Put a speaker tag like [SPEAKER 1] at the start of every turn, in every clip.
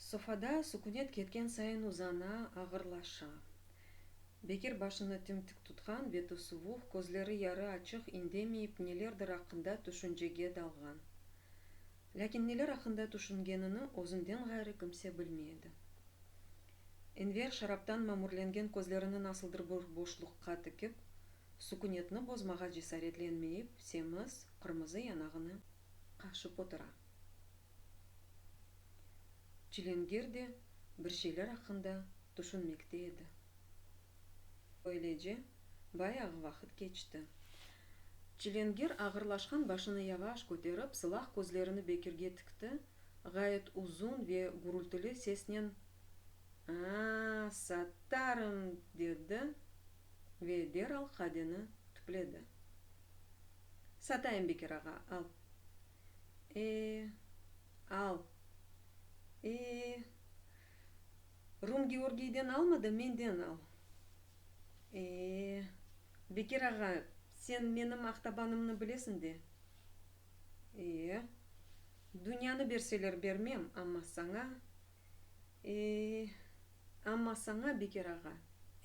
[SPEAKER 1] Sofada sukünet ketken sayın uzana, ağırlaşa. Bekir başını tim-tik tutqan, beti suvuq, közleri yarı açıq, indemeyip, nelerdir aqqında tüşüncege dalğan. Lâkin neler aqqında tüşüngenini özünden ğayrı kimse bilmey edi. Enver şaraptan mamürlengen közlerini nasıldır bir boşluqqa tikip, sukünetni bozmağa cesaretlenmeyip, semiz, qırmızı yanağını qaşıp otura. Çilengir de bir şeyler aqqında tüşünmekte edi. Böylece, bayağı vaqıt keçti. Çilengir ağırlaşqan başını yavaş köterip, sılaq közlerini Bekirge tikti, ğayet uzun ve gürültüli sesnen, A-a, satarım! dedi ve deral qadeni tüpledi. Satayım, Bekir ağa, al. E, al. E, Rum Georgiyden alma da, menden al. E, Bekir ağa, sen menim Aqtabanımnı bilesiñ de. E, dünyanı berseler bermem, amma saña, e, amma saña, Bekir ağa,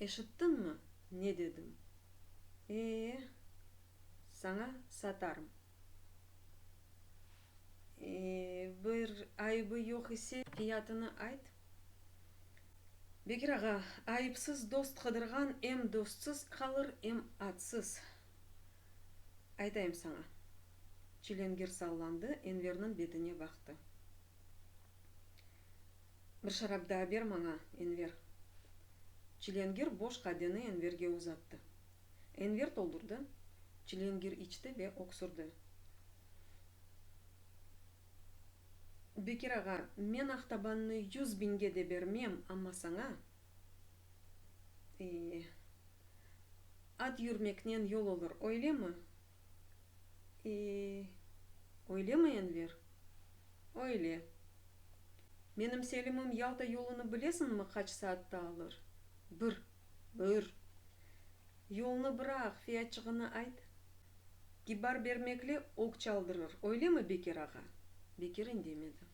[SPEAKER 1] eşittiñmi, ne dedim? E, saña satarım. E, bir ayıbı yoq ise, fiyatını ayt. Bekir ağa, ayıpsız dost qıdırğan em dostsız qalır, em atsız. Aytayım saña. Çilengir sallandı, Enverniñ betine baqtı. Bir şarap daa ber maña, Enver. Çilengir boş qadeni Enverge uzattı. Enver toldurdı, çilengir içti ve öksürdi. Bekir ağa, men Aqtabannı yuz biñge de bermem, amma saña, e, at yürmeknen yol olur, öylemi? E, öylemi, Enver? Öyle. Menim Selimim Yalta yolunı bilesiñmi qaç saatta alır? Bir. Bir. Yolnı bıraq, fiyatçığını ayt. Kibar bermekle ög çaldırır, öylemi, Bekir ağa? Bekir indemedi.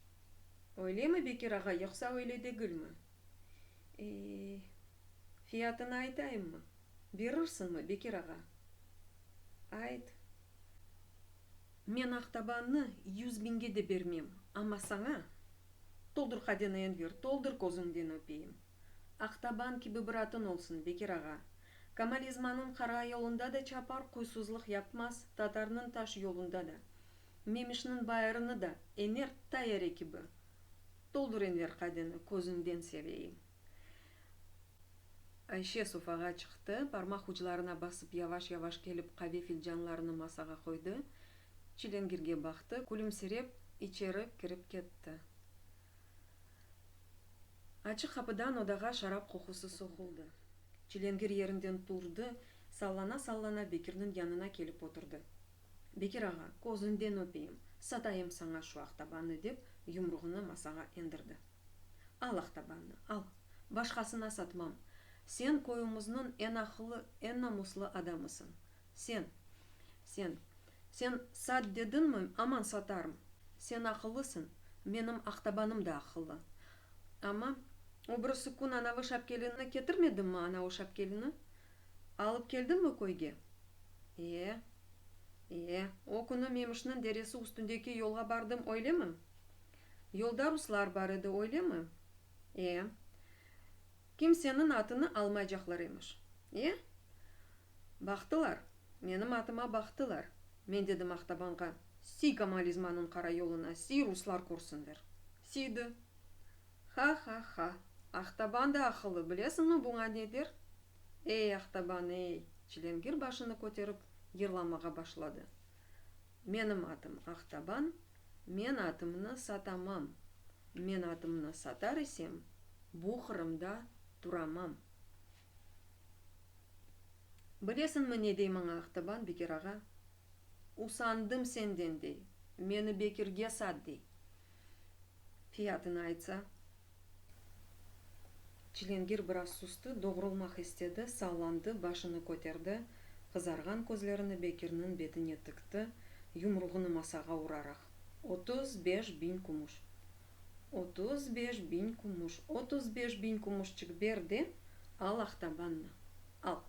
[SPEAKER 1] Öylemi, Bekir ağa, yoqsa öyle degilmi? E, fiyatını aytayımmı? Berirsiñmi, Bekir ağa? Ayt. Men Aqtabannı yuz biñge de bermem, amma saña, toldur qadeni, Enver, toldur közüñden öpeyim. Aqtaban kibi bir atın olsun, Bekir ağa. Kamalizmanıñ qara yolunda da çapar, quysuzlıq yapmaz, tatarnıñ taş yolunda da. Memişniñ bayırını da ener tayare kibi. Toldur Enver qadeni, közüñden seveyim. Ayşe sofağa çıqtı, parmaq uclarına basıp yavaş-yavaş kelip qave filcanlarını masağa qoydı, çilingirge baqtı, külümsirep içeri kirip ketti. Açıq qapıdan odağa şarap qoqusı soquldı. Çilengir yerinden turdı, sallana-sallana Bekirniñ yanına kelip oturdı. Bekir ağa, közünden öpeyim, satayım saña şu aqtabanı, dep yumruğını masağa endirdi. Al aqtabannı, al, başqasına satmam. Sen köyümizniñ eñ aqıllı, eñ namuslı adamısıñ. Sen, sen, sen sat dediñmi, aman satarım. Sen aqıllısıñ, menim aqtabanım da aqıllı. Amma, o birisi kün anavı şapkelini ketirmedimmi, anavı şapkelini? Alıp keldiñmi köyge? E, e, o künü Memişniñ deresi üstündeki yolğa bardım, öylemi? Yolda ruslar bar edi, öylemi? E. Kimseniñ atını almaycaqlar emiş. E? Baqtılar, menim atıma baqtılar. Men dedim Aqtabanğa, siy komalizmanıñ qara yoluna, siy ruslar körsünler. Siydi. Ha-ha-ha! Aqtaban da aqıllı, bilesiñmi buña ne der? Ey, Aqtaban, ey! Çilengir başını köterip yırlamağa başladı. Menim atım Aqtaban, men atımnı satamam, men atımnı satar isem, bu Qırımda turamam. Bilesiñmi ne dey maña Aqtaban, Bekir ağa? Usandım senden, dey, meni Bekirge sat, dey. Fiyatını aytsa. Çilengir biraz sustı, doğrulmaq istedi, sallandı, başını köterdi, qızarğan közlerini Bekirniñ betine tikti, yumruğını masağa uraraq, 35 biñ kümüş. 35 biñ kümüş, 35 biñ kümüşçik ber de, al Aqtabannı, al!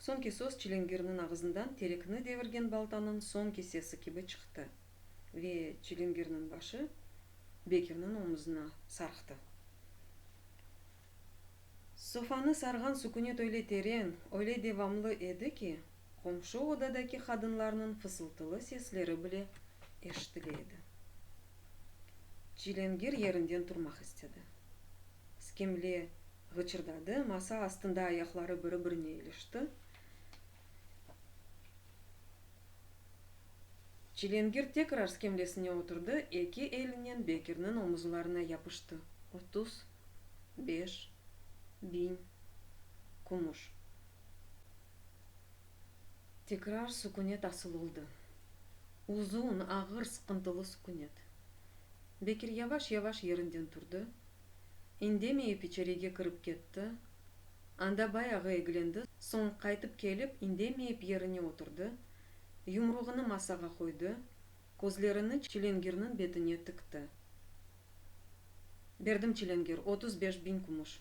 [SPEAKER 1] Soñki söz Çilingirniñ ağızından terekni devirgen baltanıñ soñki sesi kibi çıqtı ve Çilingirniñ başı Bekirniñ omuzına sarqtı. Sofanı sarğan sükünet öyle teren, öyle devamlı edi ki, qomşu odadaki qadınlarnıñ fısıltılı sesleri bile eşitile edi. Çilengir yerinden turmaq istedi. Skemle ğıçırdadı, masa astında ayaqları biri-birine ilişti. Çilengir tekrar skemlesine oturdı, eki elinen Bekirniñ omuzlarına yapıştı. 35 biñ kümüş. Tekrar sükünet asıl oldı. Uzun, ağır, sıqıntılı sükünet. Bekir yavaş-yavaş yerinden turdı, indemeyip içerige kirip ketti, anda bayağı eglendi, soñ qaytıp kelip, indemeyip yerine oturdı, yumruğını masağa qoydı, közlerini Çilengirniñ betine tikti. Berdim, Çilengir, 35 biñ kümüş.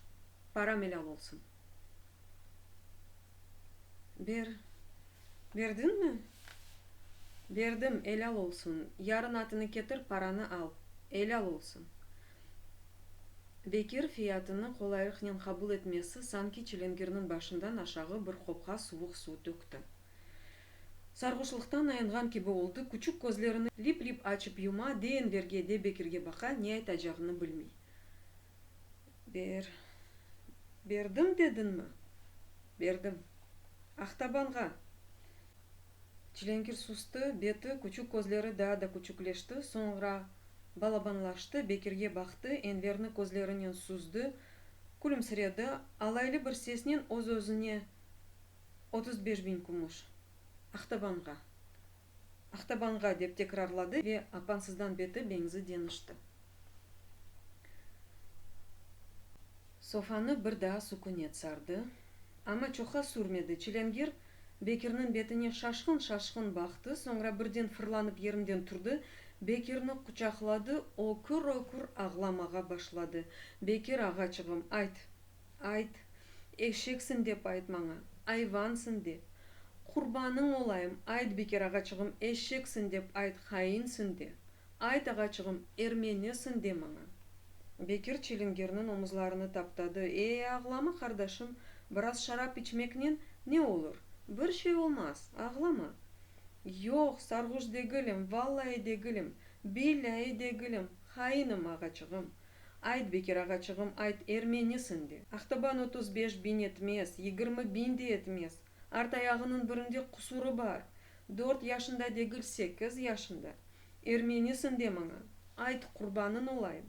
[SPEAKER 1] Param elâl olsun. Ber, berdiñmi? Berdim, elâl olsun. Yarın atını ketir, paranı al. Elâl olsun. Bekir fiyatını qolaylıqnen qabul etmesi sanki Çilingirniñ başından aşağı bir qopqa suvuq suv tökti. Sarğuşlıqtan ayınğan kibi oldı, küçük közlerini lip-lip açıp yuma, de Enverge, de Bekirge baqa, ne aytacağını bilmey. Ber, berdim dediñmi? Berdim. Aqtabanğa! Çilengir sustı, beti, küçük közleri daa da küçükleşti, soñra balabanlaştı, Bekirge baqtı, Enverni közlerinen süzdi, külümsiredi, alaylı bir sesnen öz-özüne, 35 biñ kümüş. Aqtabanğa! Aqtabanğa! dep tekrarladı ve apansızdan beti beñzi deñişti. Sofanı bir daa sükünet sardı. Amma çoqqa sürmedi, Çilengir Bekirniñ betine şaşqın-şaşqın baqtı, soñra birden fırlanıp yerinden turdı, Bekirni quçaqladı, ökür-ökür ağlamağa başladı, Bekir ağaçığım, ayt, ayt, eşeksiñ dep ayt maña, ayvansıñ de, qurbanıñ olayım, ayt, Bekir ağaçığım, eşeksiñ dep ayt, hainsiñ de. Ayt, ağaçığım, ermenisiñ de maña. Bekir Çilingirniñ omuzlarını taptadı, E, ağlama, qardaşım, biraz şarap içmeknen ne olur? Bir şey olmaz, ağlama. Yoq, sarğuş degilim, vallai degilim, billâi degilim, hainim, ağaçığım. Ayt, Bekir ağaçığım, ayt, ermenisiñ de. Aqtaban 35 biñ etmez, 20 biñ de etmez. Art ayağınıñ birinde qusurı bar. Dört yaşında degil, sekiz yaşında. Ermenisiñ de maña. Ayt, qurbanıñ olayım.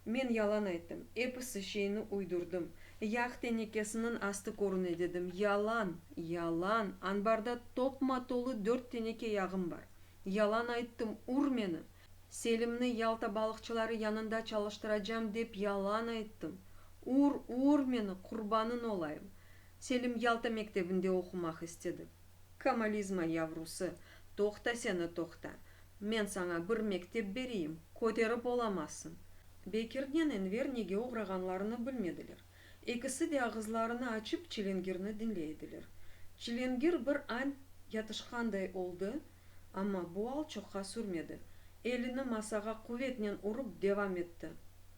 [SPEAKER 1] Men yalan ayttım, episi şeyni uydurdım. Yağ tenekesiniñ astı körüne dedim. Yalan! Yalan! Anbarda topma-tolu dört teneke yağım bar. Yalan ayttım, ur meni! Selimni Yalta balıqçıları yanında çalıştıracam dep yalan ayttım. Ur, ur meni, qurbanıñ olayım. Selim Yalta mektebinde oqumaq istedi. Komolizma yavrusı, toqta seni, toqta! Men saña bir mektep bereyim, köterip olamazsıñ! Bekirnen Enver nege oğrağanlarını bilmediler. Ekisi de ağızlarını açıp Çilingirni diñley ediler. Çilingir bir an yatışqanday oldı, amma bu al çoqqa sürmedi. Elini masağa quvetnen urıp devam etti,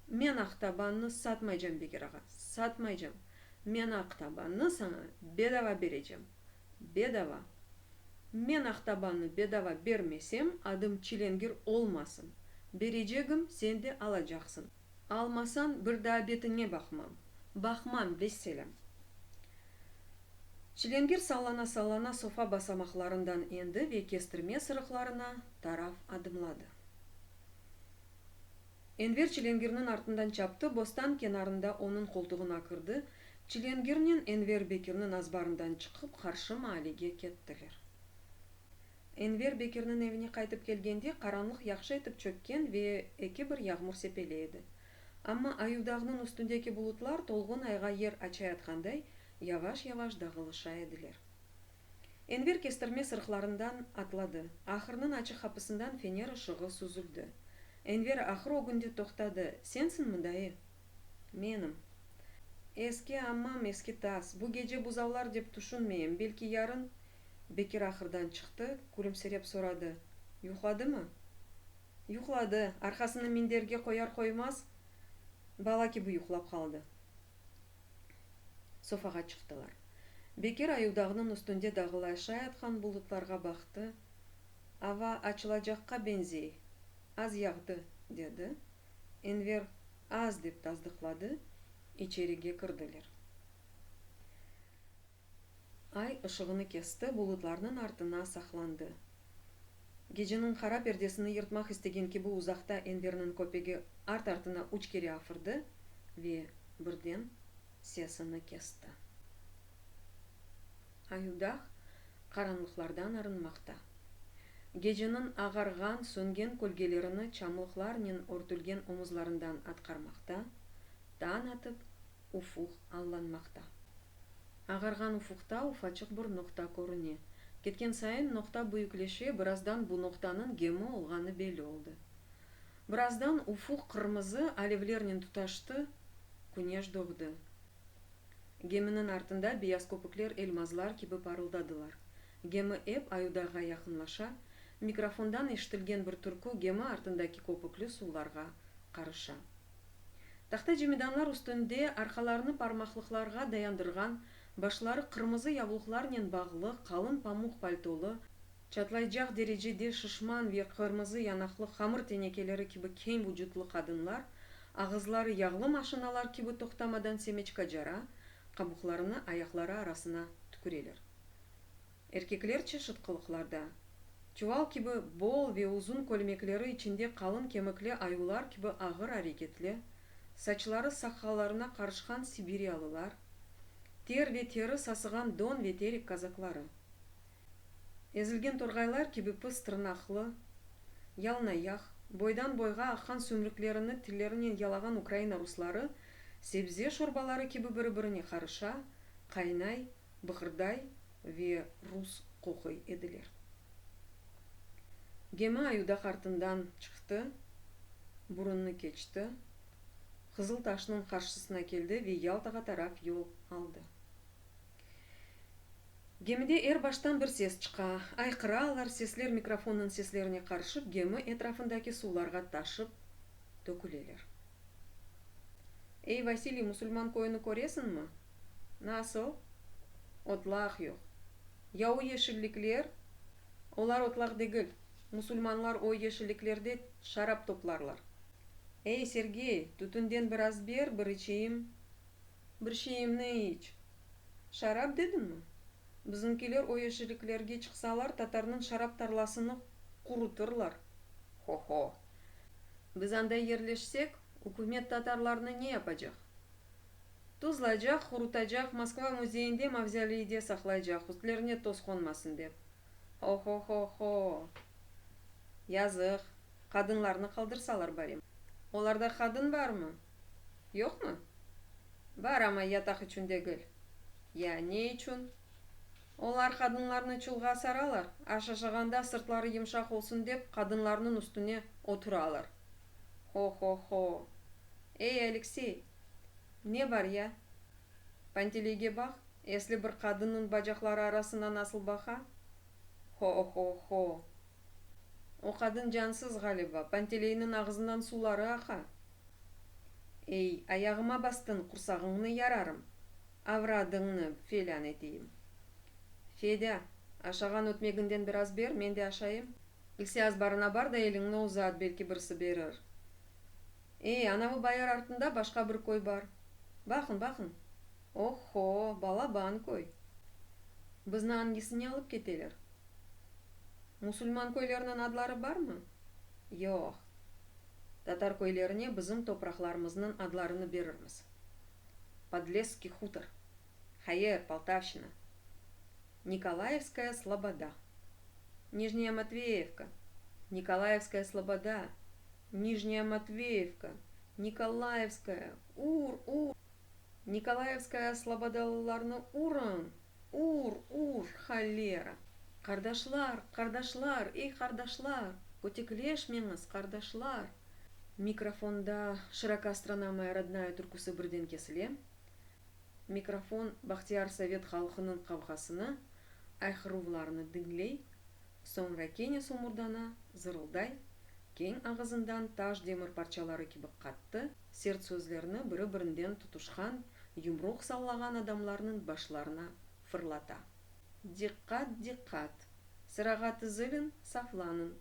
[SPEAKER 1] Men Aqtabannı satmaycam, Bekir ağa, satmaycam! Men Aqtabannı saña bedava berecem! Bedava! Men Aqtabannı bedava bermesem, adım Çilengir olmasın! Berecegim, sen de alacaqsıñ. Almasañ, bir daa betiñe baqmam. Baqmam, vesselâm! Çilengir sallana-sallana sofa basamaqlarından endi ve kestirme sırıqlarına taraf adımladı. Enver Çilengirniñ artından çaptı, bostan kenarında onıñ qoltuğına kirdi, Çilengirnen Enver Bekirniñ azbarından çıqıp, qarşı maalege kettiler. Enver Bekirniñ evine qaytıp kelgende, qaranlıq yahşı etip çökken ve eki bir yağmur sepeley edi. Amma Ayuvdağnıñ üstündeki bulutlar tolğun ayğa yer açayatqanday, yavaş-yavaş dağılışa ediler. Enver kestirme sırıqlarından atladı. Ahırnıñ açıq qapısından fener ışığı süzüldi. Enver ahır ögünde toqtadı, Sensiñmi, dayı? Menim. Eski ammam, eski tas. Bu gece buzavlar dep tüşünmeyim, belki yarın. Bekir ahırdan çıqtı, külümsirep soradı, Yuqladımı? Yuqladı, arqasını minderge qoyar-qoymaz, bala kibi yuqlap qaldı. Sofağa çıqtılar. Bekir Ayuvdağnıñ üstünde dağılaşayatqan bulutlarğa baqtı, Ava açılacaqqa beñzey, az yağdı, dedi. Enver az dep tasdıqladı, içerige kirdiler. Ay ışığını kesti, bulutlarnıñ artına saqlandı. Geceniñ qara perdesini yırtmaq istegen kibi uzaqta Enverniñ köpegi art-artına üç kere afırdı ve birden sesini kesti. Ayuvdağ qaranlıqlardan arınmaqta. Geceniñ ağarğan, söngen kölgelerini çamlıqlarnen örtülgen omuzlarından atqarmaqta, tañ atıp, ufuq allanmaqta. Ağarğan ufuqta ufaçıq bir noqta körüne. Ketken sayın noqta büyükleşe, birazdan bu noqtanıñ gemi olğanı belli oldı. Birazdan ufuq qırmızı alevlernen tutaştı, küneş doğdı. Geminiñ artında beyaz köpükler elmazlar kibi parıldadılar. Gemi ep Ayudağğa yaqınlaşa, mikrofondan eşitilgen bir türkü gemi artındaki köpükli suvlarğa qarışa. Tahta cemidanlar üstünde arqalarını parmaqlıqlarğa dayandırğan, başları qırmızı yavluqlarnen bağlı, qalın pamuq paltolı, çatlaycaq derecede şişman ve qırmızı yanaqlı hamır tenekeleri kibi keñ vucutlı qadınlar ağızları yağlı maşinalar kibi toqtamadan semeçka cara, qabuqlarını ayaqları arasına tüküreler. Erkekler çeşit qılıqlarda, çuval kibi bol ve uzun kölmekleri içinde qalın kemikli ayular kibi ağır areketli, saçları saqqallarına qarışqan sibiryalılar, ter ve teri sasığan don ve terek kazakları. Ezilgen torğaylar kibi pis tırnaqlı, yalınayaq, boydan-boyğa aqqan sümrüklerini tillerinen yalağan ukraina rusları sebze şorbaları kibi biri-birine qarışa, qaynay, bığırday ve rus qoquy ediler. Gemi Ayudaq artından çıqtı, burunnı keçti, Qızıl Taşnıñ qarşısına keldi ve Yaltağa taraf yol aldı. Gemide er baştan bir ses çıqa, ayqıralar, sesler mikrofonnıñ seslerine qarışıp, gemi etrafındaki suvlarğa taşıp töküleler. Ey, Vasiliy, musulman köyüni köresiñmi? Nasıl? Otlaq yoq. Ya o yeşillikler? Olar otlaq degil. Musulmanlar o yeşilliklerde şarap toplarlar. Ey, Sergey, tütünden biraz ber, bir içeyim. Bir şeyimni iç. Şarap dediñmi? Bizimkiler o yeşilliklerge çıqsalar, tatarnıñ şarap tarlasını qurutırlar. Ho-ho! Biz anda yerleşsek, ükümet tatarlarnı ne yapacaq? Tuzlaycaq, qurutacaq, Moskva müzeyinde mavzoleyde saqlaycaq, üstlerine toz qonmasın dep. Ho-ho-ho-ho! Yazıq, qadınlarnı qaldırsalar barem. Olarda qadın barmı? Yoqmı? Bar, amma yataq içün degil. Ya ne içün? Olar qadınlarnı çulğa saralar, aş aşağanda sırtları yımşaq olsun dep, qadınlarnıñ üstüne oturalar. Ho-ho-ho! Ey, Aleksey! Ne bar ya? Panteleyge baq, esli bir qadınnıñ bacaqları arasına nasıl baqa? Ho-ho-ho! O qadın cansız ğaliba, Panteleyniñ ağızından suvları aqa. Ey, ayağıma bastıñ, qursağıñnı yararım, avradıñnı felân eteyim. Fedâ, aşağan ötmeginden biraz ber, men de aşayım. İlse azbarına bar da eliñni uzat, belki birisi berir. Ey, anavı bayır artında başqa bir köy bar. Baqıñ, baqıñ. Oh-ho, balaban köy. Bizni angisine alıp keteler? Musulman köyleriniñ adları barmı? Yoq. Tatar köylerine bizim topraqlarımıznıñ adlarını berirmiz. Podlesskiy hutor. Hayır, Poltavşçina. Nikolayevskaya sloboda. Nijnâya Matveyevka. Nikolayevskaya sloboda. Nijnâya Matveyevka. Nikolayevskaya. Ur, ur! Nikolayevskaya slobodalılarnı urıñ! Ur, ur, holera! Qardaşlar, qardaşlar, ey qardaşlar, kötekleşmeñiz, qardaşlar! Mikrofonda Şiroka strana moya rodnaya türküsi birden kesile. Mikrofon bahtiyar sovet halqınıñ qavğasını, ayqıruvlarını diñley, soñra kene somurdana, zırılday, keñ ağızından taş demir parçaları kibi qattı, sert sözlerni biri-birinden tutuşqan, yumruq sallağan adamlarnıñ başlarına fırlata. Diqqat, diqqat! Sırağa tiziliñ, saflanıñ!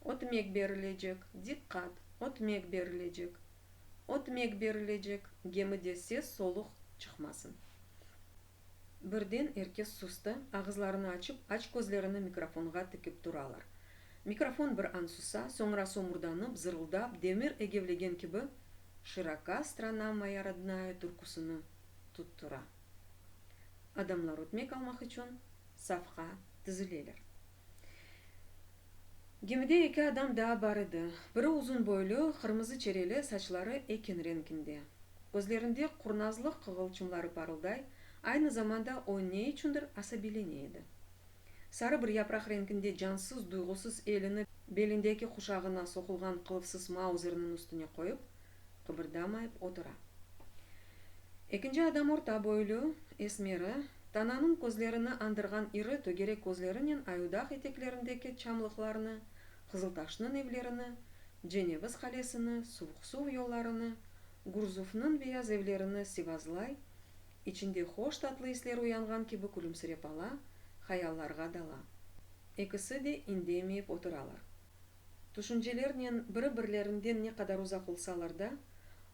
[SPEAKER 1] Ötmek berilecek, diqqat, ötmek berilecek! Ötmek berilecek, gemide ses-soluq çıqmasın! Birden er kes sustı, ağızlarını açıp, aç közlerini mikrofonğa tikip turalar. Mikrofon bir an susa, soñra somurdanıp, zırıldap, demir egevlegen kibi, Şiroka strana moya rodnaya türküsini tuttura. Adamlar ötmek almaq içün safqa tizileler. Gemide eki adam daa bar edi. Biri uzun boylu, qırmızı çereli, saçları ekin renkinde. Közlerinde qurnazlıq qığılçımları parılday, aynı zamanda o ne içündir asabiylene edi. Sarı bir yapraq renkinde cansız, duyğusız elini belindeki quşağına soqulğan qılıfsız mauzerniñ üstüne qoyıp, qıbırdamayıp otura. Ekinci adam orta boylu, esmeri, tananıñ közlerini añdırğan iri tögerek közlerinen Ayudağ eteklerindeki çamlıqlarnı, Qızıltaşnıñ evlerini, Ceneviz qalesini, Suvuqsuv yollarını, Gurzufnıñ beyaz evlerini sivazlay, içinde hoş tatlı isler uyanğan kibi külümsirep ala, hayallarğa dala. Ekisi de indemeyip oturalar. Tüşüncelernen biri-birlerinden ne qadar uzaq olsalar da,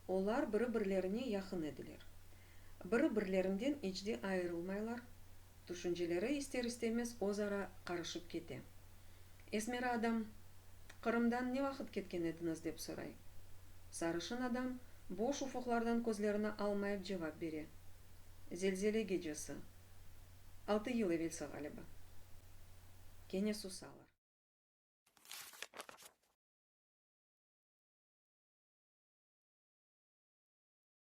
[SPEAKER 1] olar biri-birlerine yaqın ediler. Biri-birlerinden iç de ayırılmaylar, tüşünceleri ister-istemez özara qarışıp kete. Esmeri adam, Qırımdan ne vaqıt ketken ediñiz, dep soray. Sarışın adam boş ufuqlardan közlerini almayıp cevap bere, Zelzele gecesi. Altı yıl evelsi ğaliba. Kene susalar.